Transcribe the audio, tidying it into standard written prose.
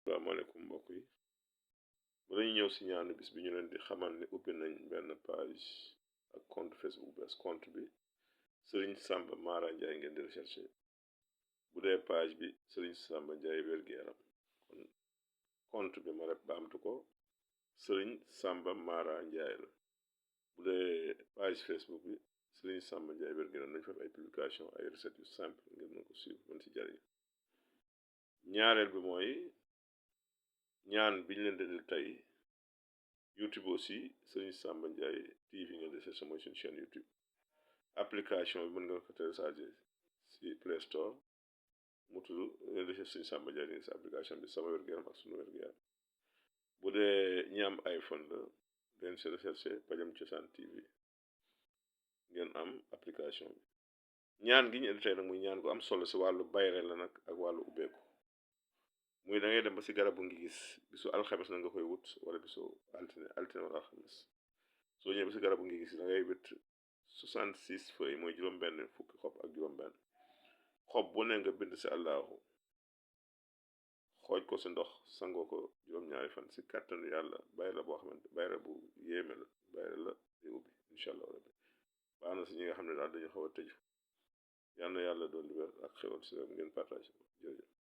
Assalamualaikum mbokk yi bu lañu ñëw si ñaanu bis bi ñu leen di xamal ne ubbi nañ benn page ak compte Facebook bees compte bi Serigne Samba Mara Ndiaye ngeen di recherché bu dee page bi Serigne Samba Ndiaye wér-gu-yaram kon compte bi ma rek baamtu ko Serigne Samba Mara Ndiaye la bu dee page Facebook bi Serigne Samba Ndiaye wér-gu-yaram nañ fa ay publication ay recettes yu simple ngeen mën ko suivre mën si jariñ ñaareel bi mooy ñaan biñ leen di tey YouTube aussi Serigne Samba Ndiaye TV ngeen di seet mooy suñu chaîne YouTube application bi mën nga ko télécharger si Play Store mu tudd ngeen di seet Serigne Samba Ndiaye si application bi sama wér-gu-yaram ak sunu wér-gu-yaram bu dee ñi am iPhone la ngeen si recherché Pajam Cosaan TV ngeen am application bi ñaan gi ñu indi tey nag muy ñaan gu am solo si wàllu bayré la nag ak wàllu ubbeeku muy da ngay dem ba si garabu ngi gis bisu alxames na nga koy wut wala bisu altine wala alxames soo ñëwee ba si garabu ngi gis da ngay wét 66 feuilles mooy juróom-benn fukki xob ak juróom-benn xob bu ne nga bind si Allahu xooj ko si ndox sangoo ko juróom-ñaari fan si kàttanu yàlla bayre la boo xamante bayre bu yéeme la bayre la di ubbi incha allah rabbi baax na si ñi nga xam ne daal dañu xaw a tëju yal na yàlla doon di wér ak xewal si ngeen partage jërëjëf